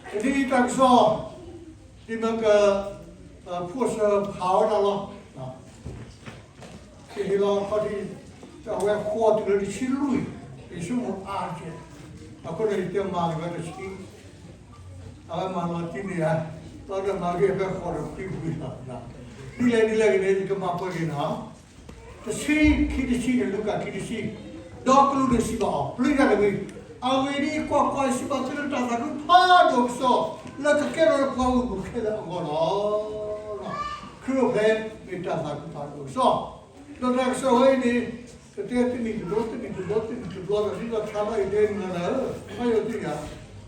တနံၤအံၤတၢ်ကစီၣ် ဒ်မ့ၢ်က ဖိၣ်စၢဖးဝဲဒၣ်လီၤ. ကဟ့ၣ်လီၤခီၣ်ထံး အဝဲဃိးတုၤလၢတဆံလွံၢ်, ယဆိကမိၣ်အါကဲး, အဃိန့ၣ် ယတဲမၤက့ၤဝဲတဆံ, အဝဲမၤလီၤတံၢ်န့ၢ်ဧါ, ဒီးမၤက့ၤဖဲဃိးဒီးခွံဝံၤလီၤ. ဒ်လဲၣ်ဒ်လဲၣ်ဂ့ၤန့ၣ် ယကမၤပှဲၤက့ၤနၤ တဆံ, ခံတဆံန့ၣ် လူၤကၣ်ခံတဆံ, ဒီးကလူးန့ၣ်စံးဘၣ်အီၤ, ပျံၤတၢ်တဂ့ၤ, အဂ့ၢ်ဒ်အံၤ, ကွၢ်ကွၢ်, ယစံးဘၣ်သုလၢတၢ်သးခုဖးဒိၣ်ကစီၣ် လၢကကဲထီၣ်လၢပှၤဂီၢ်မုၢ်ခဲလၢာ်အဂီၢ်လီၤ. ခရံာ်အိၣ်ဖျဲၣ်မ့ၢ်တၢ်သးခုဖးဒိၣ်ကစီၣ်, ဒီးတၢ်ကစီၣ်ဝဲအံၤန့ၣ် ကတဲတနံၣ်တဘျီ, တနံၣ်တဘျီ, တနံၣ်တဘျီ, ဒီးဒ်သိးဆါလီၤအံၤတဲနုာ်လီၤလၢ ဖးယိၣ်သ့ၣ်ယၤ,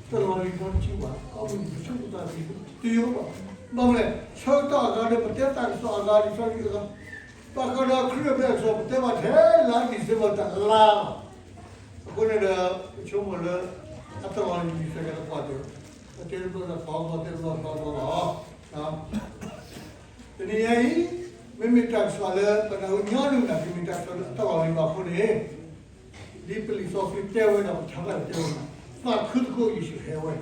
တလီၤလံၤနီတဆံဘၣ်, ကီၢ်မုၢ်နံၤပဆိကမိၣ်တၢ်သ့ၣ်တယိဘၣ်. ဘၣ်မနုၤလဲၣ်, ဆၢကတီၢ်အဂၤဒီး ပတဲတၢ်ကစီၣ်အဂၤ ဒ်သိးလံအဂၤ ဘၣ်ဃးဒီးခရံာ်အိၣ်ဖျဲၣ်အကစီၣ် ပတဲဘၣ်ထဲလါ December တလါလီၤ. အဃိန့ၣ်ဒီး ပဆိကမိၣ်လၢ အတလီၤလံၤ December လၢပှၤတဲ, ပတဲတဘျီလၢသီဘီ တဲတဘျီသီဘီလီၤ. တနံၤညါအံၤ မ့မ့ၢ်တၢ်ကစီၣ်လၢပနၢ်ဟူညီနုၢ်နၢ် ကမ့ၢ်တၢ်ကစီၣ်လၢအတလီၤလံၤဘၣ်အဃိန့ၣ် ဒ်ပလံာ်စီဆှံတဲဝဲဒီး ပထါတၢ်တဲဝဲဒၣ်, သးခုသကိးယ့ၣ်ၡူးဟဲဝဲ,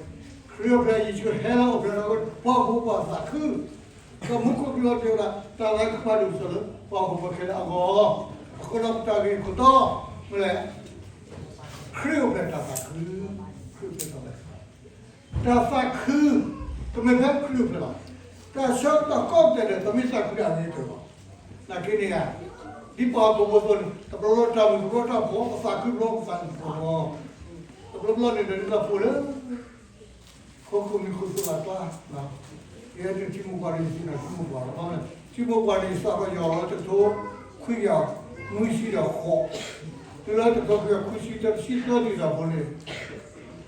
ခရံာ်အိၣ်ဖျဲၣ် ယ့ၣ်ၡူးဟဲလီၤအိၣ်ဖျဲၣ်ဒီး ပှၤဟူးပှၤသးခု, ဒီးမူခိၣ်ကလီၤတဲဝဲဒၣ် တၢ်သးခုဖးဒိၣ်ကစီၣ်လၢ ပှၤဟူးပှၤခဲလၢာ်အဂီၢ်, အဃိဒီးပတၢ်ဂ့ၢ်ခိၣ်တီ မနုၤလဲၣ်, ခရံာ်အိၣ်ဖျဲၣ်တၢ်သးခု, ခရံာ်အိၣ်ဖျဲၣ်တၢ်သးခု တၢ်သးခု တမ့ၢ်ဖဲခရံာ်အိၣ်ဖျဲၣ်ဘၣ်, တၢ်ဆၢကတီၢ်ကိးကတၢၢ်န့ၣ် ပမ့ၢ်သးခုဒၣ်န့ၣ်တၢ်လီၤ. နာ်က့န့ၣ်ဧါ, ဒ်ပှၤဟီၣ်ခိၣ်ဖိအသိးန့ၣ် တဘျီဘျီတၢ်မုာ် တဘျီဘျီတၢ်ဖိး ပသးခုဘျီ ပသးခုဘျီ, တဘျီဘျီန့ၣ်ဒီး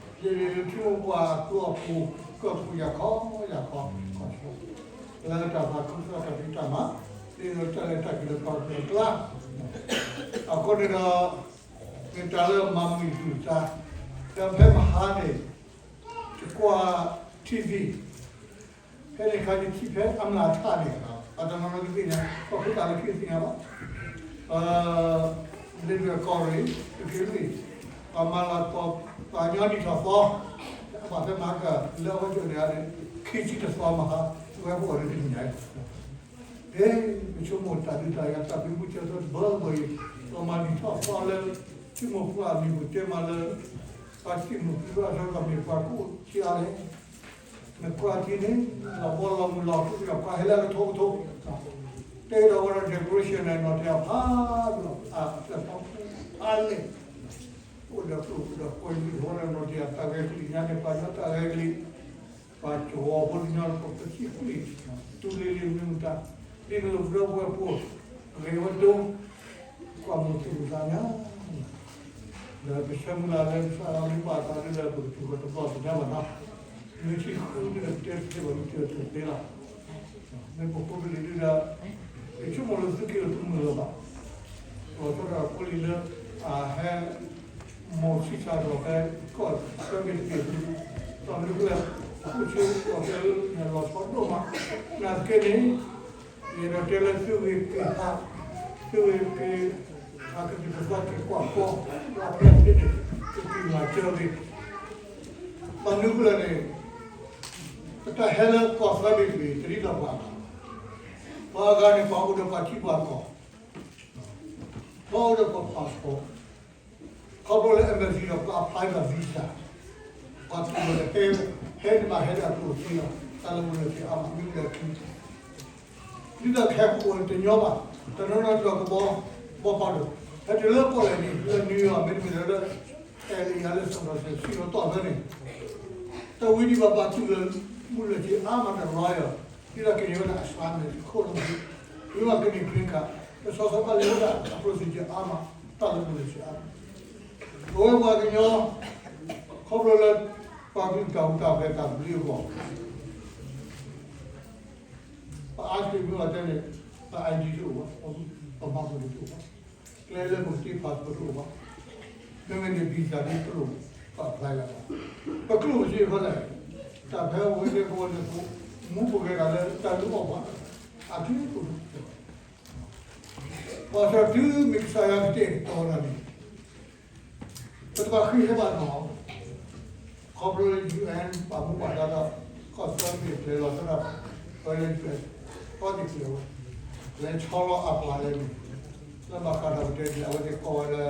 ဒ်သိးဖိးလၢ ခိခိၣ်မံၤခိၣ်သိလၢ်ကျါ, ယဲဒၣ်ထံမိၢ်ပှၢ်ဒီး ယသ့ၣ်ညါထံမိၢ်ပှၢ်လီၤ. ဘၣ်မနုၤလဲၣ်, ထံမိၢ်ပှၢ်န့ၣ် စးထီၣ်ယီၤလၢတကထိခွံကယၤနွံဆံဒီးဃိး, တုၤလၢတကထိခွံကယၤခွံဆံတဆံသၢနံၣ်ဒီးအပူၤန့ၣ် ယထံမိၢ်ပှၢ်အကျိၤအပူၤ ကီၢ်ပူၤယၤခီယၤခီ, လၢတၢ်သးခုကစီၣ်တၢ်ဖံးတၢ်မၤ, ဒ်သိးတၢ်လဲၤတၢ်က့ၤလၢပှၤကလုာ်အကျါ, အဃိန့ၣ်ဒီး မ့ၢ်တၢ်လၢမၤမုာ်ယသူၣ်ယသး, ဒီးဖဲမဟါန့ၣ် ယကွၢ် ထံၣ်သံ ဖဲန့ၣ်ခါယထံၣ်ဖဲအမျၢ်ထးန့ၣ်, အတနီၤနီၤတသ့ၣ်ညါ, ပှၤဖိသၣ်လၢခံတသ့ၣ်ညါဘၣ်, လ့ၣ်ဒွဲၣ်ကီၢ်ရ့ၣ်, တက့ၢ်လွံၢ်, ပှၤမၤလၤကပီၤ ပှၤကညီနံၣ်ထီၣ်သီ, ဘၣ်ဖဲမၤကလၢအဝဲကၠိန့ၣ်န့ၣ်, ခံဆံတသီမဟါ, ဝဲပအိၣ်လၢတနံၤညါအံၤ, ပဆိကမိၣ်တၢ်ဒုးတၢ်ယၤတၢ်ဘျုးမုၢ်စၢၤသီတဘၢဘၢအံၤ, ပှၤမၤနံၣ်ထီၣ်သီလၢ ထံမိၢ်ပှၢ်အမံၤပူၤတဲမးလၢ ပှၤထံၣ်မုၢ်ပှၢ်အဆၢကတီၢ်မ့ၢ်ပှၤကအိၣ်ဆံးအါလဲၣ်, နကွၢ်ထံန့ၣ် လီၤဘီလီၤမုၢ်လီၤဖုးဒီး ပှၤဟဲလၢကထိကထိ, တဲဒီးဝဲဒီး decoration န့ၣ် နီၢ်တယၢ်ဖးဒိၣ် အကျဲဖးဖးလဲၣ်, အိၣ်ဒီးကျိၣ်ဒီးကွဲၤလံ ဝဲဒီးနီၢ်တယၢ်တၢ်ဂဲၤကလံၣ်ညါန့ၣ် ပှၤညီတၢ်ဂဲၤကလံၣ်, ပှၤကဝီၤဖိတညီ ပကထံၣ်ကွံာ် တူၢ်လံၤလံၤမနုၤမတၤ, ဒ်နလိၣ်ပဒီပုၢ်ဝဲၢ်ဖိ ဂဲၤဝဲဒိ ကွၢ်မိၢ်သူၣ်မိၢ်သးညါ, ဒီးပဆၢမုၢ်လၢ်လၢကစၢ်ယွၤမ့ၢ်ဘၣ်သးဒ်ဒီး ပကထူၣ်ကီၢ်တဘျီသ့ၣ်ညါဘၣ်နီၤ, မ့ၢ်ထံၣ်ဃုဒ်ဒီး ပတဲတသ့ဘၣ် မ့ၢ်တဲတသ့လီၤ, မ့ၢ်ပဖိပလံၤဒ်ဒီး ယဆိကမိၣ်လၢသုက့ၤလီၤတမုာ်လၢၤဘၣ်, လီၤဆီဒၣ်တၢ်ဖိလံၤလၢ အဟဲ မိၢ်ဆံးစၢ်ဒီးဖဲ ကီၢ်ဆၢက့ၤတက့ၢ်, ဒီးမ့ၢ်လၢ အိၣ်ဆူၣ်အိၣ်ချ့န့ၣ် လီၤဆီဒိၣ်မး, နာ်သက့န့ၣ် ယအဲၣ်ဒိးတဲလၢသုဂ့ၤက့ၤဟး, သုဂ့ၤက့ၤ ဟးကဒုးကသီက့ၤကွၢ်ကီ, ဒီးဖဲသ့န့ၣ် ကက့ၤမၤစၢၤဂ့ၤ, ဘၣ်မနုၤဃိလဲၣ်န့ၣ် ပတၢ်ဟဲလၢကီၢ်သၢဘ့ၣ်တဘ့ၣ် တဒ်သိးပှၤဘၣ်, ပှၤအဂၤန့ၣ် ပှၤအိၣ်ဒီးပှၤထံပှၤကီၢ် ပှၤအိၣ်ဒီးပှၤ passport, ခီဖျိလၢ embassy ဒီးပှၤ apply ဒီး visa, ပှၤတူၢ်လိာ်ဒီးဟဲ, ဟဲန့ၣ်ဘၣ်ဟဲဒီးအကျိၣ်အစ့လီၤ, တၢ်လၢပှၤလဲၤက့ၤအါမး မ့ၢ်လဲၤခံ ဒ်သိးကဟဲကအိၣ်တညီဘၣ်, တနီၤနီၤဒိးကဘီ, ဘီပာ်ဒိၣ်, ဟဲတုၤလၢပီၣ်လဲၣ်န့ၣ် လၢ New York မ့တမ့ၢ်လၢ L A လၢ San Francisco စံၣ်လီၤတီၢ်ဖဲန့ၣ်, တၢ်ဝံၤဒံးဘၣ် ပှၤတူၢ်လိာ်မုၢ်လၢ်က့ၤအါမးဒီး lawyer, ဒ်သိးကန့ၢ်ဝဲဒၣ် assignment ခိၣ်လိာ်က့ၤ, ဝံၤဘၣ်ကန့ၢ် green card, တဆီဆီဘၣ်လဲၤဝဲဒၣ် အ procedure အါမး, တၢ်လၢမုၢ်လၢ်က့ၤအါမး, ပဝဲပှၤကညီ ခီဖျိလၢ ပှၤကလုာ်တၢ်ဟူးတၢ်ဂဲၤတၢ်ဘျုးအဂီၢ် ပအါတက့ၢ်မ့ၢ်အီၤတဲန့ၣ် ပ I D တအိၣ်ဘၣ်, ပ passport တအိၣ်ဘၣ်, ကျဲလၢပကတ့ passport တအိၣ်ဘၣ်, မ့မ့ၢ်န့ၣ် visa ဒ်ပလိၣ် ပ apply လၢၤဘၣ်, ပကျိၣ်ပစ့ဖဲလဲၣ်, တၢ်ဖဲဝဲကဲကဝဲန့ၣ်ဖိ မူပဂဲၤတၢ်လၢတၢ်လုၢ်အီၣ်ပှၤ, အကလုၢ်ဖိတအိၣ်ဘၣ်, ဘၣ်ဆၣ်တုၤမ့ၢ်ကစၢ်ယွၤကတဲာ်ကတီၤတၢ်န့ၣ် ပတဘၣ်ဃ့ဟဲဘၣ်နီၤ, ခီဖျိလၢ U N ပာ်မူပာ်ဒါဒီး ကျဲလီၤဆီဒၣ်, ဝဲလၢ ကီၢ်သ့ၣ်ကျဲဝဲ, လဲၤဆီလီၤအပှၤလဲၣ်န့ၣ်, လၢဘၣ်ဃးဒီးပတဲဒ်လဲၣ် အဝဲသ့ၣ်ကိးဝဲလၢ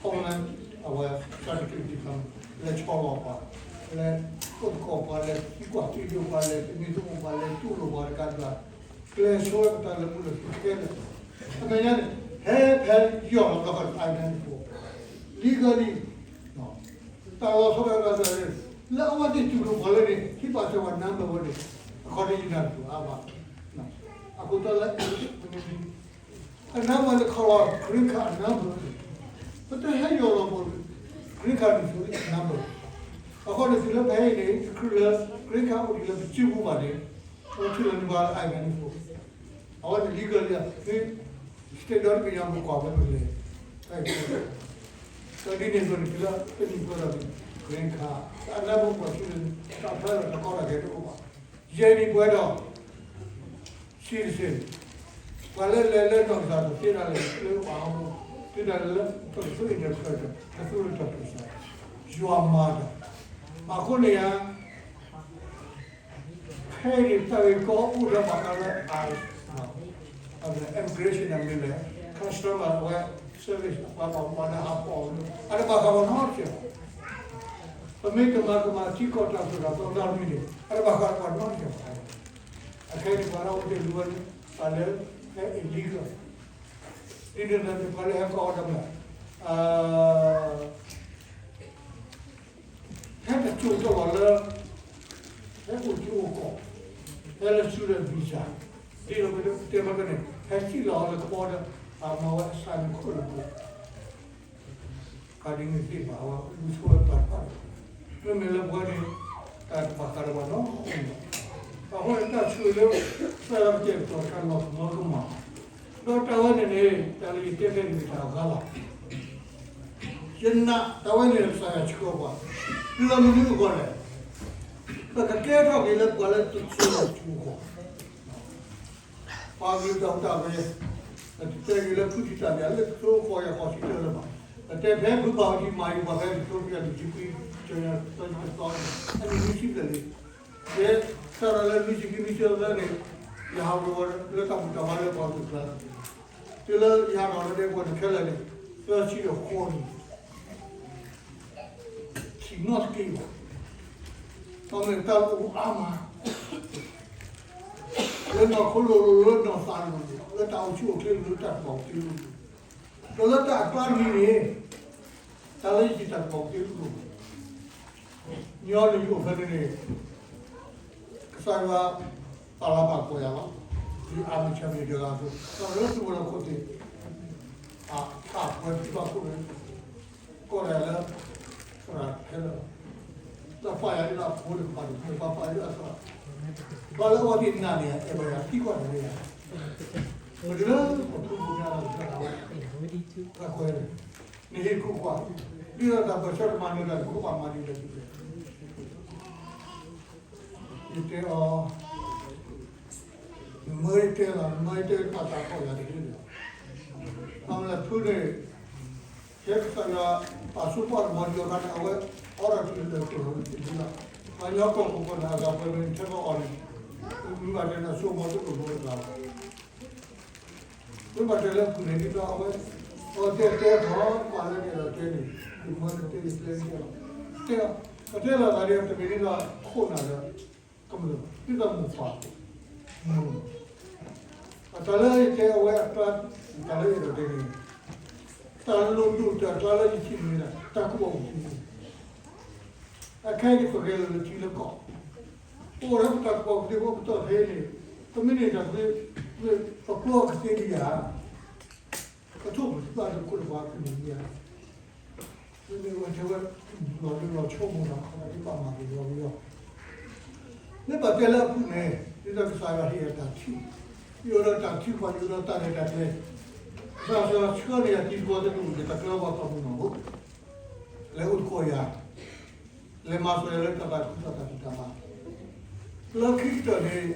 Homeland အဝဲ Security လဲၤဆီလီၤပှၤ, လဲၤအိၣ်သကိးပှၤ လဲၤသံကွၢ်သံဒိးပှၤ လဲၤသမံသမိးပှၤ လဲၤတူၢ်လိာ်ပှၤတကးဒံးဘၣ်, ကျဲဆိဝဲပတၢ်လၢမူလၢသံခဲလၢာ်, အမဲာ်ညါန့ၣ် ဟဲဖဲယီၢ်လီၤကီၢ် island န့ၣ် legally တၢ်လီၤဆီဒၣ်တၢ်လၢ လၢအဝဲသ့ၣ်တူၢ်လိာ်ပှၤလၢန့ၣ် ဟံးပာ်စၢၤပှၤ number ဝဲန့ၣ် အခီဒ်ယနၢ်တပၢၢ်အါဘၣ်, အဃိသတးလၢ အ number န့ၣ်ခီလီၤ green card number န့ၣ်, ပတဟဲယီၢ်လီၤပှၤ green card န့ၣ် number, အဃိန့ၣ် တုၤလၢပဟဲအံၤန့ၣ် တချုးလၢ green card အိၣ်ဒံးလၢပစုပူၤဘၣ်န့ၣ် ပထံၣ်လၢနဘၣ်လၢ island န့ၣ် အဝဲန့ၣ် legally မ့ၢ် state ဒီတဘ့ၣ်ညါ ပကွၢ်ဝဲပလဲၤ, ဒီးဒ်န့ၣ်အသိးန့ၣ် တုၤလၢပနံၣ်ပၢၢ်ဒီး green card အ number ပှၤဆူန့ၣ် တၢ်ဖျါလီၤတၢ်ကီတၢ်ခဲတအိၣ်ဘၣ်, ယဲၢ်နံၣ်ပှဲၤဒီး citizen, ပှၤလၢလဲၤလၢနီၢ်ကစၢ်တသ့ဒၣ်လဲာ် လၢပှၤဟီၣ်ခိၣ် တုၤဒၣ်လဲာ်လၢ တကသူ interpreter တသူ interpreter ယွၤမၤတၢ်, အဃိန့ၣ်ဧါ ဖဲအံၤန့ၣ် တၢ်ဂ့ၢ်ကီအိၣ်ဒီးဘၣ်ဃးလၢ immigration မ့ၢ်လဲၣ် customer အဝဲ service အပှၤဘၣ်မူဘၣ်ဒါဟးဖီၣ်အီၤမ့ၢ် အတဘၣ်ဃးပှၤနီတစဲးဘၣ်. ပမ့ၢ်ကမၤကမၣ်ထံကီၢ်တၢ်သိၣ်တၢ်သီအသးတမံၤန့ၣ် အတဘၣ်ဃးပှၤနီတစဲးဘၣ်. အခဲအံၤန့ၣ် ပှၤလၢအအိၣ်တ့ၢ်လံဝဲန့ၣ် ပှၤလၢဟဲ illegal ဒ်န့ၣ်ဒီး ပှၤလၢဟဲကီၢ်အီၤဒီးမ့ၢ် ဟဲတကၠိၢ်တလီၢ်လၢ ဟဲအိၣ်ကၠိအိၣ်ကီၢ်, ဟဲလၢ student visa, ဒ်သိးပတဲမ့ၢ်ကန့ၣ် ဟဲစံၣ်လီၤအီၤလၢကဘီဒီး အမၤဝဲအစၢ်န့ၣ်ခိၣ်လၢပှဲၤ, ခါဒ်န့ၣ်သ့ၣ်တဖၣ် အဝဲလူၤဆိဝဲပှၤတဖၣ်န့ၣ်, မ့မ့ၢ်လၢပဝဲန့ၣ် တၢ်တဘၣ်ဃးဒီးပှၤနီတမံၤဘၣ်. အဃိန့ၣ် တၢ်ဆိၣ်ဂ့ၤလၢ ကစၢ်ယွၤကတဲာ်ကတီၤတခါ လီၤကမီကမၣ် ဒီးတၢ်ဝဲန့ၣ်န့ၣ် တၢ်လၢယတဲဖဲန့ၣ်မ့ၢ်တၢ်အဂၤလီၤ. ယနာ်တၢ်ဝဲန့ၣ် ကစၢ်ယွၤဆှၢပှၤ လၢမနုၤအဂီၢ်လဲၣ်. ပကကဲထီၣ်က့ၤလၢပှၤလၢတစိၤလီၤစူၤအဂီၢ်, ပှၤကလုာ်တၢ်အိၣ်တၢ်ဂဲၤ, ပတတဲက့ၤလၢဖုတံၢ်တၢ်ဘၣ် လၢတကထိဃိးကယၤဃိးဆံတၢလၢၤဘၣ်, ပတဲဖဲဖုဘၣ်အူကၠံမၤအံၤ ပှၤဖဲတကထိခွံကယၤလွံၢ်ဆံခွံ တသီန့ၣ် အနံၣ်နွံဆံဘျဲၣ်လံ. ယဲ စးထီၣ်လၢနွံဆံခံနွံဆံသၢန့ၣ် ယဟးဝဲလၢတၢ်ဘူၣ်တၢ်ဘါလၢပှၤကလုာ်ကျါ, တုၤလၢယဟးထီၣ်လၢဒဲကဝီၤန့ၣ်ခဲလၢာ်န့ၣ် သၢဆံဒီးဃိးနံၣ်, ထံၣ်နီတက့ၢ်ဘၣ်. မ့ၢ်တၢ်လၢအိၣ်အါမး လၢနီၢ်ခိလိၤလိၤ လၢနီၢ်သးလိၤလိၤ လၢတၢ်အိၣ်ဆူၣ်အိၣ်ချ့လိၤ လၢတၢ်ကူၣ်ဘၣ်ကူၣ်သ့လိၤလိၤ, ဒီးလၢတၢ်အကျါတမံၤန့ၣ် တၢ်လၢယတၢ်ကူၣ်ဘၣ်ကူၣ်သ့လိၤလိၤ ညီနုၢ်ယအိၣ်ဖဲန့ၣ်န့ၣ် ကစၢ်ယွၤပာ်လၤပာ်ကပီၤယၤလီၤ. ဒ်အမ့ၢ်ဆၢမ့ၢ်တဂၤအသိး ဒီးလၢသုးဝဲၤလီၢ်ခိၣ်သ့ၣ် အထးပှဲၤထံဘၣ်ခိၣ်န့ၣ် ကိးဂၤဒဲးလၢ သရၣ်ခဲလၢာ်လီၤ. တၢ်ပာ်ယၤဒ်လၢအဖိတကပၤန့ၣ် ပာ်ပာ်ယၤဒ်အသရၣ်, ဘၣ်လၢအဝဲသ့ၣ်နာ်န့ၢ်ယၤ အဲၣ်ဘၣ်ယၤသံကွၢ်တၢ်လၢယၤ, ပတုၤလၢပဖိပညါလီၤ ကစၢ်ဒၣ်ဝဲ တၢ်ကွဲးန့ၣ် နဟ့ၣ်ခိၣ်ကွၢ်, ဒ်သိးတၢ်ပၢၢ်ဆၢကမၤနၢၤတၢ်န့ၣ် ခိၣ်ဘၣ်မၤဒ်လဲၣ်ဒ်လဲၣ် ယတဲအီၤ, နမၢယတဲလီၤ, နမၢယတဲဘၣ်တၢ်ကီၢ်ယၤတဟ့ၣ်လီၤ. ဘၣ်မနုၤလဲၣ်ဖုန့ၣ် ဖဲကစၢ်ယွၤ ပာ်ဆိပာ်တမီၤယီၤခါန့ၣ် အဝဲ အီဒီးတုၤလၢကီၢ်လီၤန့ၣ် လၢ ပှၤကညီကီၢ်ခိၣ်ဃိန့ၣ် အဂၤပှဲၤန့ၣ် ထဲကီၢ်အီၤန့ၣ် မ့ၢ်ဘၣ်တဲန့ၣ် အစိကမီၤတအိၣ်နီတဂၤဘၣ်. မ့ၢ်ဘၣ်တဲလၢဖုန့ၣ် ဒ်သိးအဝဲ အဝဲတဲတဲထီၣ် ပှၤလၢကအဲၣ်ဒိးတဲန့ၣ် ယမၢန့ၣ်တဲယကျဲန့ၣ်တဲလီၤ. တဲ ပတဲလီၤသးဒ်တမ့ၢ်ဒ်သိးခိၣ်နၢ်လၢ ကမျၢၢ် ဒ်သိးမိၢ်ပၢ် မိၢ် အတၢ်လၢယတဲအဝဲအကျါ တၢ်လၢယအဲၣ်ဒိးတဲန့ၣ် တၢ်လိၣ်ဒိၣ်တၢ်ကျါလၢယထံၣ်န့ၣ် တၢ်ကူၣ်ဘၣ်ကူၣ်သ့ အခဲအံၤပဂဲၤလိာ်လၢထံလၢကီၢ် ပအိၣ်ဒီးပတၢ်ကူၣ်ဘၣ်ကူၣ်သ့ ပအိၣ်ပတီၢ်ဖဲအံၤန့ၣ် ပမ့ၢ်န့ၢ်တၢ်သ့ ပကျိအကသ့ဒံးဧါ ကထိၣ်ပတဘၣ်လၢခိၣ်လၢပှၤကမံၤဒံးဧါ မ့မ့ၢ်ဝဲတဲဝဲ လီၤဒုးလီၤဆိကမိၣ်တၢ်ခီ ဒ်ပမၤက့ၤလီၤဝံၤလီၤ မ့ၢ်ဘၣ်တဲလၢအဖုၣ်န့ၣ် ဒ်သိးကစၢ်ယွၤဟ့ၣ်ယၤတၢ်ထံၣ်, ယအိၣ်ဒီးတၢ်ထံၣ်ပှၤ ယအိၣ်ဒီးတၢ်ရဲၣ်တၢ်ကျဲၤ, ကစၢ်ယွၤဆှၢန့ၢ်ယၤတံၤသကိးသနူ ယတၢ်ကျဲဘၣ်ပှၤမုၢ်နီၢ်ဖိ, လဲၤအိၣ်သကိးယၤ, လဲၤမၤစၢၤယၤလၢတၢ်သးခုကစီၣ်တၢ်ဖံးတၢ်မၤ, လၢခံကတၢၢ်န့ၣ်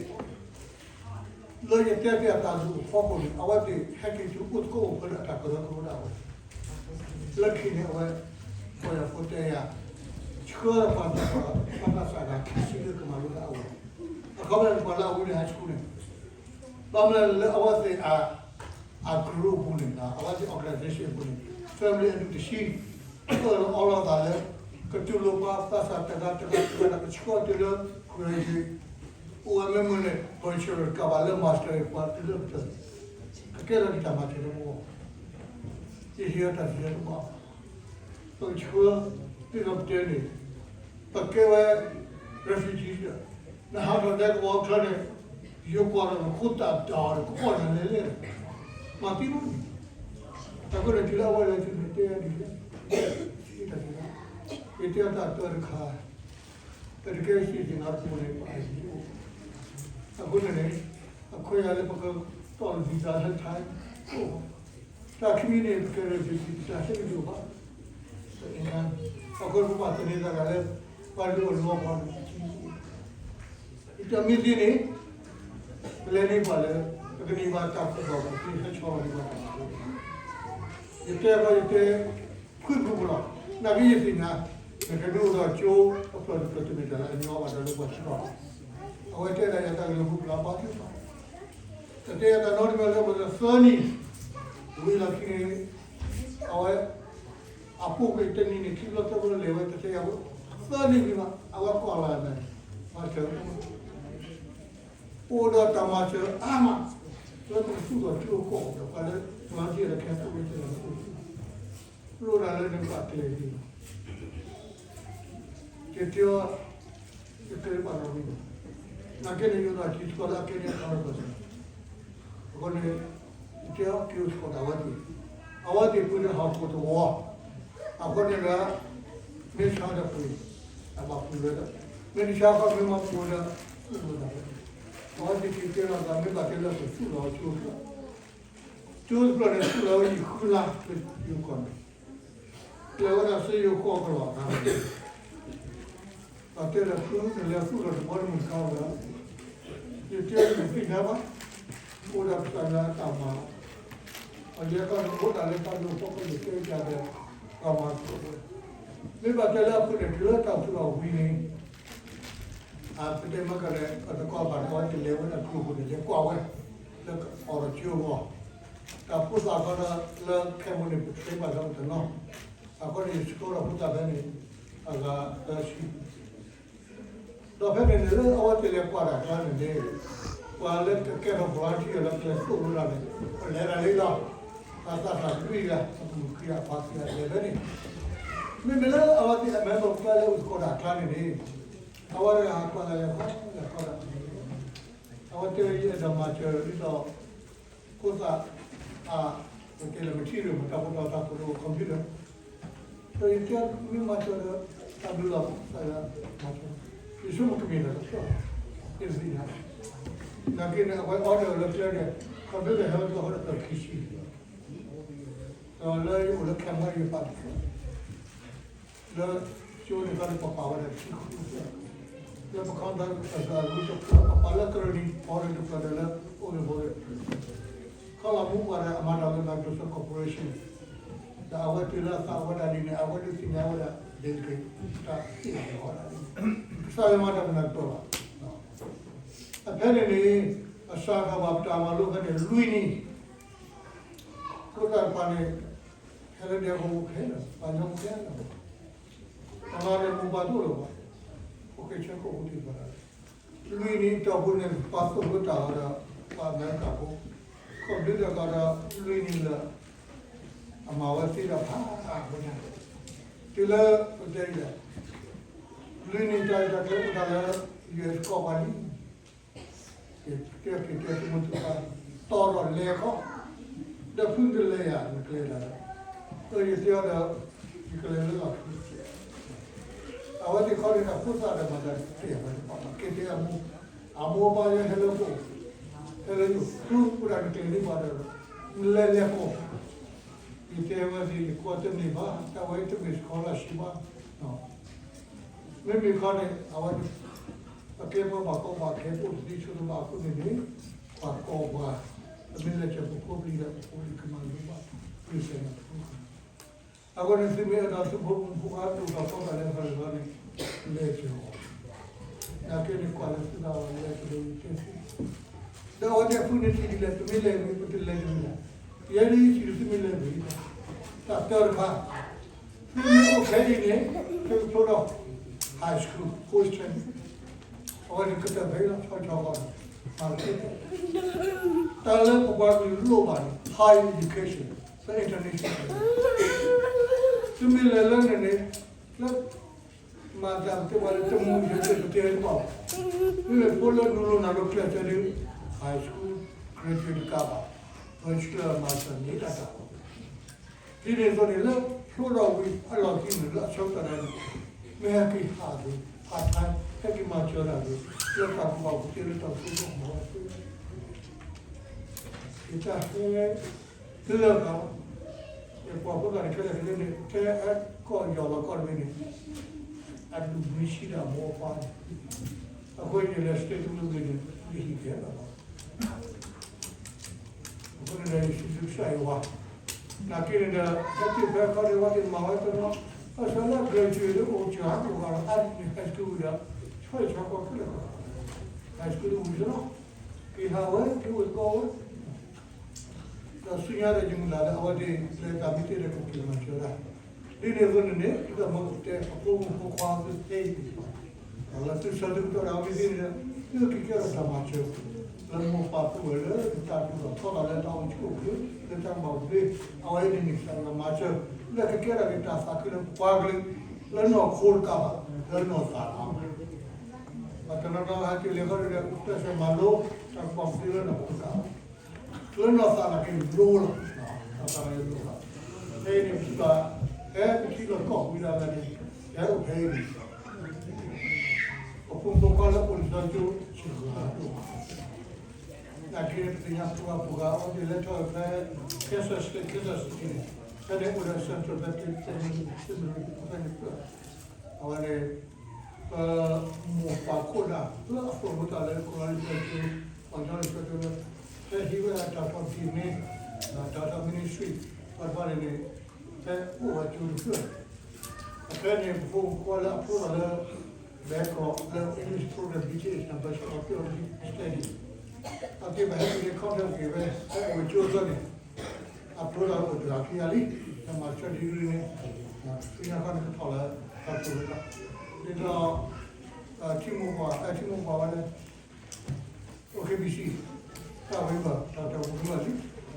လၢယတဲဖဲအတၢ်ဒုးအဖီခိၣ်န့ၣ် အဝဲသ့ၣ်ဟဲက့ၤတုၤအိၣ်သကိးအိၣ်ဖျဲၣ်လၢအတၢ်ကရၢကရိဒၣ်ဝဲ, လၢခံန့ၣ်အဝဲ ကီၢ်ယၤဖိတဲယၤ, ဆှၢပှၤသးပှၢ် ပှၤသးစၢ်ဂၤခံဆံလၢကမၤလိဒၣ်အဝဲ, ခီဖျိလၢပှၤလၢအဝံလၢ high school န့ၣ်, ဘၣ်မနုၤလဲၣ်လၢအဝဲသ့ၣ်အ အ group အပူၤန့ၣ်, အဝဲသ့ၣ် organization အပူၤန့ၣ်, family အဒူၣ်တဆံ, အၢၣ်လီၤအီလီၤသးလၢ ကတူၢ်လိာ်ပှၤသးစၢ်တဂၤတဂၤတဂၤဒီး ကဆှီတုၤလၢ graduate, အိၣ်ဝဲမ့ၢ်မုၢ်န့ၣ် bachelor ကဘၣ်လၢ master ပှၤတုၤလၢပတၢၢ်, ကကဲထီၣ်ဒ်တၢ်မၤစၢၤလၢပဂီၢ်, ယဟ့ၣ်အီၤတၢ်စံးဆၢတဘၣ်, ပကဆှၢ, ဒ်သိးပတဲန့ၣ်, ပကဲဝဲ refugee ဒီး နဟးထီၣ်ဒဲကဝီၤချၢန့ၣ်, ယကွၢ်ဒီးနခိတၢ်ဒၣ်ဒီး ကအီၣ်နၤလဲၤလဲၣ်, မၤသံမး, အဃိန့ၣ် တုၤလၢအဝဲလဲၤတုၤန့ၣ် တဲဒ်လဲၣ်, တၢ်, ယတဲအီၤတၢ်တၢတခါ, ပတကဲစ့ၢ်ကီးနၤတပူၤန့ၣ် ပအယံၤအိၣ်, အဃိန့ၣ်န့ၣ်, အခွဲးယာ်လၢပကတီၢ်လီၤ visa လၢ Thai အိၣ်, တၢ်ခံမံၤန့ၣ် ပကဲ refugee တၢ်ဟဲကဒိၣ်ဘၣ်, အဃိပဘၣ်သန့ၤသးဒၣ်လၢ ပှၤဒိၣ်အလီၤပှၤန့ၣ်, ယတၢ်မ့ၢ်သ့န့ၣ်, ပလဲၤန့ၢ်ပှၤလၢ ပကန့ၢ်ဘၣ်တၢ်ကူၣ်ဘၣ်ကူၣ်သ့ ဟဲဆီလီၤန့ၢ်ပှၤတၢ်ကူၣ်ဘၣ်, ယတဲဃီယတဲ ဖုၣ်ဖုၣ်လီၤ, နာ်က့ယသ့ၣ်ညါ, နကဒိၣ်ဒီးကၠိအဖျၢၣ်တဖျၢၣ်တမ့ၢ်တၢ်လၢအညီဘၣ်ဒီးလၢပှၤထံဘၣ်, အဝဲတဲဒၣ်ယၤတၢ်ကလုၢ်ပူၤကျါဘၣ်, တတဲယၤတၢ်နီတမံၤလၢပှၤသၢနံၣ်, ဝံၤလီၢ်ခံန့ၣ်, အဝဲ အပူၤကွံာ်တနံၤန့ၣ် ခံဘျီသၢဘျီလဲၤဝဲတတဲယၤ, သၢနံၣ်ဝံၤမး အဝဲကွၢ်လီၤန့ၣ်, မၤစၢၤ, အိၣ်ဒီးတၢ်မၤစၢၤအါမး, လၢပကသူၣ်ထီၣ်ကၠိအကီၢ်ဒီး ပှၤလၢ volunteer လၢခဲအံၤ အိၣ်ဝဲသ့ၣ်လီၤ, လိၣ်ဒၣ်လၢနဘၣ်ကျဲၤန့ၣ်, ယတဲအီၤ, ယကျဲၤဘၣ်လီၤဝံၤ, နာ်က့န့ၣ် ယအိၣ်ဒီးတံၤသကိးလၢအကဲန့ၣ်အခါလီၤ, အဃိန့ၣ်, ယတဲအီၤက့ၤအိၣ်သကိးဒီးအဝဲသ့ၣ်, အဝဲသ့ၣ်ပှ့ၤဒီးဟီၣ်ခိၣ်တဝီ, အဃိန့ၣ်ဒီး, မ့ၢ်ဆါဒီးပှ့ၤ, အဘၣ်ပှ့ၤဝဲဒီး, မ့ၢ်တဆါခီမ့ၢ်မၤပှ့ၤဒီး, သူၣ်လီၤသးဝဲ, အဝဲသ့ၣ်က့ၤကဲထီၣ်သး မ့ၢ်ဘၣ်တဲလၢပသူၣ်လီၤကၠိတဖျၢၣ်, ကၠိတဖျၢၣ်န့ၣ် သူၣ်လီၤဝဲယံာ်ဃုလါလၢယိၤကီၢ်န့ၣ်, ကျဲၤဝဲဒၣ်စ့ယိၤကီၢ်ကလီၤသးန့ၣ် ပှၤတဲလၢဖုတလဲၤသူၣ်ထီၣ်တဘီတမုၢ်တခါဝဲ, ယတဲယသ့ၣ်ညါဘၣ်, အိၣ်ဒီးကစၢ်ယွၤအတၢ်မၤလီၤ, ပယဲကီၢ်န့ၣ်အိၣ်ဒၣ်လၢတၢ်ဒိၣ်ဖီခိၣ်န့ၣ် တဲယၤဒီး, ပှၤမၤသကိးဝဲ, မ့ၢ်ဘၣ်တဲလၢအဖုန့ၣ် တုၤလၢတၢ်အိၣ်ဖှိၣ်အီၤဝံၤန့ၣ်, အပတဲမ့ၢ်ကလဲၣ် ပတကွၢ်ဘၣ်ဒီးအဝဲသ့ၣ်လဲၤဝဲဒၣ်ကျိၤပူၤန့ၣ် လဲၤကွၢ်ဝဲ, လၢအီၤဒီးကၠိအဂီၢ်, တၢ်ဖိသၣ်ခီဒီးလၢခဲမိၣ်န့ၣ် ပtrainဘၣ်ဒီးပတနီၤ, အဃိန့ၣ် ယဆှၢဒီးဖိသၣ်ဖဲန့ၣ်, အဂၤသၢဆံ, ဒီးဖဲန့ၣ်န့ၣ်လၢအဝဲသ့ၣ်လဲၤကွၢ်တၢ်အကျါန့ၣ်န့ၣ်, ပှၤလၢကကဲထီၣ် volunteer လၢကလဲၤသိၣ်လိတၢ်န့ၣ်, ပလဲၤဒၣ်လံလီၤ, ပှၤသးစၢ်လွံၢ်ဂၤ, အမုၣ်ခံဂၤ အပၢ်ခံဂၤ လဲၤဖဲန့ၣ်, မ့မ့ၢ်လၢအဝဲသ့ၣ်အမဲာ်ဘၣ်ပှၤလၢအိၣ်သကိးတၢ်အကျါန့ၣ်န့ၣ်, အဝဲတဂၤကွၢ်လၢယၤခီယၤခီဒၣ်, အဝဲတဲဝဲယအဲၣ်ဒိးမၤစၢၤဒ်သိး ဖိသၣ်, အ, ပတဲလၢ material မ့ၢ်တၢ်ဖိတၢ်တၢ်ဖိတၢ် computer, ဒီးယတဲမ့ၢ်မၤစၢၤဒီး တၢ်ဘျုးလီၤ, ယဆိကမိၣ်ကမ့ၢ်တၢ်တဖျၢၣ်, ယတသ့ၣ်ညါ, နာ်က့န့ၣ် အဝဲ order လၢကျဲန့ၣ် computer ဟဲဝဲတဖျၢၣ်ဒီးတဆံ, ဒီးလၢယအိၣ်လၢ camera ယပာ်တဖျၢၣ် လၢကၠိန့ၣ်ခီန့ၣ် ပပာ်ဝဲဒၣ်ခံဃုဖျၢၣ်, လၢပခီဒီး ပပာ်လၢကရၢနံၤ order တဖျၢၣ်ဒီးလၢ အိၣ်လၢ ခီလီၤမူပှၤဒီးအမၤတၢ်လၢ Microsoft Corporation, ဒီးအဝဲတုၤလၢအသးဝဲဒၣ်လံန့ၣ် အဝဲဒၣ်သ့ၣ်ညါဝဲဒၣ် ဒ်က့ၤ တၢ်သ့ၣ်ညါဝဲဒၣ်, ကစၢ်ယွၤမၤတၢ်မနုၤတတီၤဘၣ်, အဖဲန့ၣ်န့ၣ် အစှၤထီၣ်ဘၣ်ပတၢ်မၤလိဖဲန့ၣ် လွံၢ်နံၣ်, ဖိသၣ်တဖၣ်န့ၣ် ဟဲလၢဒဲကဝီၤခဲလၢာ် ပှၤညီခဲလၢာ်, တၢ်မၤန့ၣ်မိၢ်ပၢ်တအိၣ်လၢၤဘၣ်, အိၣ်က့ၤဆၢကိးပူၤသ့ၣ်တဖၣ်, လွံၢ်နံၣ်တီၢ်ပူၤန့ၣ် ပှၤသိၣ်လိတၢ်အီၤဒီး ပှၤအမဲရကၤဖိ, ခီဖျိတၢ်ကီဒီး လွံၢ်နံၣ်လၢာ် အမၤဝဲသ့ဒီးဖးအါဖိညါ, တုၤလၢပတဲအံၤဒီး လွံၢ်နံၣ်တၢ်အံၤတၢ်ကျဲအိၣ်တၢ်လၢ US ကီၢ်ပှၤလံ, ကတဲက့ၤတဲသုးမုၢ်သံၣ်ဘိ, တီၢ်ထီၣ်လဲၤခီ, ဒီးဖုတလဲၤယၤ နကျဲဒၣ်, ဒီးယတဲအီၤဒီး ယကလဲၤလၢလီၢ်ခံ, အဝဲသ့ၣ်ခီန့ၣ် အဖိသၣ်ဒီးမၤတၢ်တတဲာ်ဝဲတပာ်ဘၣ် ကဲတဲအမိၢ်, အမိၢ်အပၢ်ယဲဟဲလၢပအိၣ်, ဟဲလၢယအိၣ် ဃုဝဲဒၣ်နကျဲန့ၣ်ဘၣ်ဒီး နလဲၤလဲၤကီၢ် ယတဲဝဲသ့ၣ် ယကွၢ်တန့ၢ်ဘၣ် တၢ်ဝဲတမ့ၢ် scholarship ဘၣ်, မ့မ့ၢ်ခီန့ၣ် အဝဲ ပကဲပှၤဘၣ်ကီဘၣ်ခဲ ပအိၣ်တသ့ဆိတဘၣ်အဃိန့ၣ်န့ၣ် ပှၤကိးပှၤ, ပမ့ၢ်လဲၤစၢၤပဖိပလံၤဒီး ပဖိပလံၤကမၤလိဘၣ် present တဖု, အဃိန့ၣ် သုမ့ၢ်အဲၣ်ဒိးသုဖိမုၣ်ဖိခွါဒိၣ်ထီၣ်ထီထီၣ်လၢပှၤတဂၤန့ၣ် လဲၤစၢၤအီၤ နာ်က့န့ၣ်ကွၢ်လၢသုသးအီၤလၢကဒိးယတဲသု, ဒီးအဝဲတဲဖုန့ၣ်ထံၣ်ဒ်လဲၣ် ပမ့ၢ်လဲၤဂ့ၤ ပတလဲၤတဂ့ၤဘၣ်, ယဲဒၣ်ယထံၣ်ဒ်သုမ့ၢ်လဲၤဂ့ၤ, တၢ်တၢတခါ, သုမ့ၢ်အိၣ်ဖဲအံၤန့ၣ် သုကဖျိထီၣ် high school post training, အဝဲန့ၣ်ကတၢၢ်ဖဲအံၤလီၤ ဆီဆီဃီန့ၣ်, မၤတသ့, တၢ်လၢပပှၤကလုာ်လိၣ်ဘၣ်န့ၣ် higher education, လၢ international, သုမ့ၢ်လဲၤလၢန့ၣ်န့ၣ် လၢ မၤတၢ်ပတဲပှၤလၢတမူယဲၢ် ပတဲတဘၣ်ဘၣ်, မ့မ့ၢ်ဖိလၢနုာ်လီၤနၤလၢကျဲးစၢးဒီး high school graduate တကးဘၣ်, bachelor master န့ၣ်တၢ်တၢ်, ဒ်န့ၣ်အသိးန့ၣ် လၢဖျိထီၣ်ဝံၤအလီၢ်ခံန့ၣ် လၢအဆၢကတီၢ်ဒၣ်န့ၣ် မ့ၢ်ဟဲက့ၤဟးဂ့ၤ part time ဟဲက့ၤမၤစၢၤတၢ်ဂ့ၤ လၢတၢ်ကူၣ်ဘၣ်ကူၣ်သ့လၢတၢ်ဆိကမိၣ် ယတၢ်ဟဲလၢဂၤ, ယကွၢ်ဖိသၣ်န့ၣ် ခဲလၢာ်ခဲဆ့န့ၣ် ဖဲအကီၢ်ယီၢ်လီၤကီၢ်တဘ့ၣ်န့ၣ် အဒူၣ်မ့ၢ်ဆံးဒၣ်မိၢ်ပှၢ်န့ၣ်, အဃိန့ၣ်လဲၤ state တမုၢ်ဂ့ၤန့ၣ် ယဟံၣ်ကဲလီၤလီၤ. အဃိန့ၣ်ဒီး ယစံးဘျုးကစၢ်ယွၤ, နာ်က့န့ၣ်ဒီး ဟဲတုၤဖဲအခီန့ၣ် ဝဲသ့ၣ်မၤဝဲတနီၤ, ဘၣ်ဆၣ်လၢအ graduate လၢအိၣ်စှၤ အိၣ်ဂၤဒီး အါဒ်န့ၣ် high school ဝံၤဒီး ဆီဆီဃီခဲလၢာ်, high school ဝံၤလီၤ, က့ၤဟးဝဲ က့ၤအိၣ်သကိးဝဲ ဒီးဆူညါဒီးယမုၢ်လၢ်လၢအဝဲသ့ၣ်လၢတၢ်မ့ၢ်တ့ၢ်ဒီးကက့ၤမၤစၢၤတၢ်, ဒ်န့ၣ်အသိးန့ၣ်န့ၣ် ဒ်သိးမ့ၢ်ကတဲအဖိမုၣ်ဖိခွါသ့ၣ်သ့ၣ်, လၢသုဆၢသုကတီၢ်ဒီးအဝဲသ့ၣ်န့ၣ်ဒီး သုကကဲထီၣ်တၢ်မၤစၢၤ, လၢမိၢ်ပၢ်ပုၢ်ဝဲၢ်လၢတၢ်ဒိၣ်ထီၣ်ထီထီၣ်လၢတၢ်အိၣ်ဆူၣ်အိၣ်ချ့ လၢတၢ်ကဘၣ်အိၣ်သ့, အဝဲန့ၣ်န့ၣ် ကစၢ်ယွၤမၤစၢၤ လၢကကဲထီၣ်က့ၤတၢ်သးခုလၢပှၤကလုာ် လၢနီၢ်ခိတကးဘၣ် လၢနီၢ်သးလီၤ. ပှၤတနီၤနီၤဟဲက့ၤလဲၤခီဒီး ကစၢ်မၤလိ တၢ်ကပီၤပသ့လၢနီၢ်ခိတကးဘၣ် လၢနီၢ်သးနာ်က့လိၤလီၤ, နီၢ်သးနာ်က့လိၤလီၤ. ဖဲအံၤန့ၣ် ပထံၣ်ဘၣ် ဖဲပထံၣ်လီၤကီၢ်ဝံၤဒၣ်လဲာ်န့ၣ် ဟဲအိၣ်ဖဲအံၤန့ၣ် ပဖိမုၣ်ဖိခွါလၢအိၣ်လၢစီကၠိ စှၤဒိၣ်မး, နာ်က့ပသ့ၣ်ညါပှၤဖိဂၤအဝဲသ့ၣ်လဲၤထီၣ်ဖဲ Kansas State, Kansas City န့ၣ် ဖဲန့ၣ်အိၣ်ဒီး Central Baptist Seminary ဖဲန့ၣ် အဝဲန့ၣ် ပမိၢ်ပၢ်ခိၣ်နၢ် လၢအသိၣ်လိတၢ်လၢ ကီၤလၤဝါ ကၠိ ပှၤကညီလၢကၠိလၢ ဖဲဟံးဝဲဒၣ်တၢ်ထီၣ်ဒံၣ်မ့ၢ် တၢ်ထီၣ် ministry ပှၤတဖၣ်န့ၣ်န့ၣ် ဖဲအိၣ်ဝဲကၠိတဖျၢၣ်, ဖဲန့ၣ် ပဖိမုၣ်ဖိခွါလၢအဖျိထီၣ်လၢ ဘဲကီးလၢ English program BTh န့ၣ် Bachelor of Theology Study အက့ၤဘၣ်ဟဲက့ၤလၢ contact က့ၤဝဲ ဖဲအဝဲကၠိအသီန့ၣ် အဖျိထီၣ်အိၣ်တဂၤခံဂၤလံ, တၢ်မၤစၢၤဒ်အံၤန့ၣ် ဆူညါခီန့ၣ်ကထီၣ်လၢ တၢ်ဖျိဝဲဒၣ်, ဒ်သိး ထံမိၢ်ပှၢ် ထံမိၢ်ပှၢ်ဝဲလၢ အိၣ် KBC တၢ်ဝဲဘၣ် တၢ်တၢ်ပူၤကမၣ်လံ,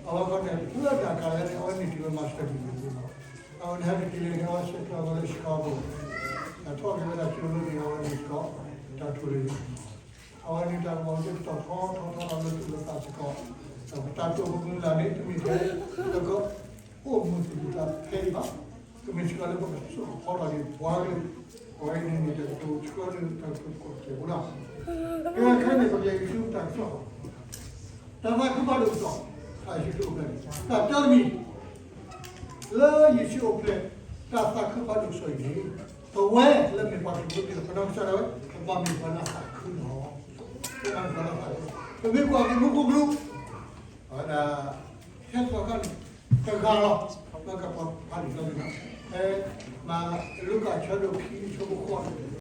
အဝဲခီန့ၣ် လၢတၢ်ကးလဲၣ်န့ၣ် အဝဲန့ၣ်တုၤဝဲ master degree လံလီၤ, အဝဲန့ၣ်ဟဲက့ၤတုၤလံန့ၣ် အဝဲဆဲးကျိးဝဲလၢ Chicago အထီၣ်က့ၤဝဲဒၣ်ကၠိလၢန့ၣ် အဝဲန့ၣ် Chicago တၢ်ထူၣ်လံ အဝဲန့ၣ်တၢ်ကမၣ်က့ၤတတီၢ်ထီထီထီထီလၢသူၣ်လၢသးစ့ၢ်ကီး, ဒီးပတၢ်တိာ်ပမုၢ်လၢ်န့ၣ် တမ့ၢ်ထဲ လၢကအိၣ်မုာ်သူၣ်မုာ်သးဖဲအံၤဘၣ်, ကမ့ၢ်စ့ၢ်ကီးလၢပကစိာ်ကဖီထီၣ်န့ၣ် ပှၤကလုာ်, အဝဲအံၤန့ၣ်န့ၣ် တၢ်ကတိၤဆှၢန့ၣ် တၢ်ကတိၤကီၢ်စဲၣ်ဖိလီၤ, ကဲခဲန့ၣ် ပကလဲၤဆူတၢ်ကစီၣ် တၢ်သးခုဖးဒိၣ်ကစီၣ်, တၢ်ယ့ၣ်ၡူးအိၣ်ဖျဲၣ်န့ၣ် တၢ်တၢတမံၤ လၢယ့ၣ်ၡူးအိၣ်ဖျဲၣ် တၢ်သးခုဖးဒိၣ်ကစီၣ်အံၤန့ၣ် ပဝဲလၢမ့ၢ်ပှၤခရံာ်ဖိသ့ၣ်တဖၣ် ပနီၢ်ကစၢ်ဒၣ်ဝဲ ပဘၣ်မ့ၢ်ပှၤလၢအသးခုလီၤ. ပဘၣ်မ့ၢ်ပှၤလၢအသးခု, ပမ့ၢ်ကွၢ်က့ၤမူခိၣ်ကလူး အဝဲဒၣ် ဟဲသီခါန့ၣ် တဂၤလီၤ. ပကပာ်ဖးဒိၣ်ကစီၣ်န့ၣ် ဖဲမၤလူၤကၣ်ဆၢဒိၣ်ခံအဆၢဖိဃိးန့ၣ်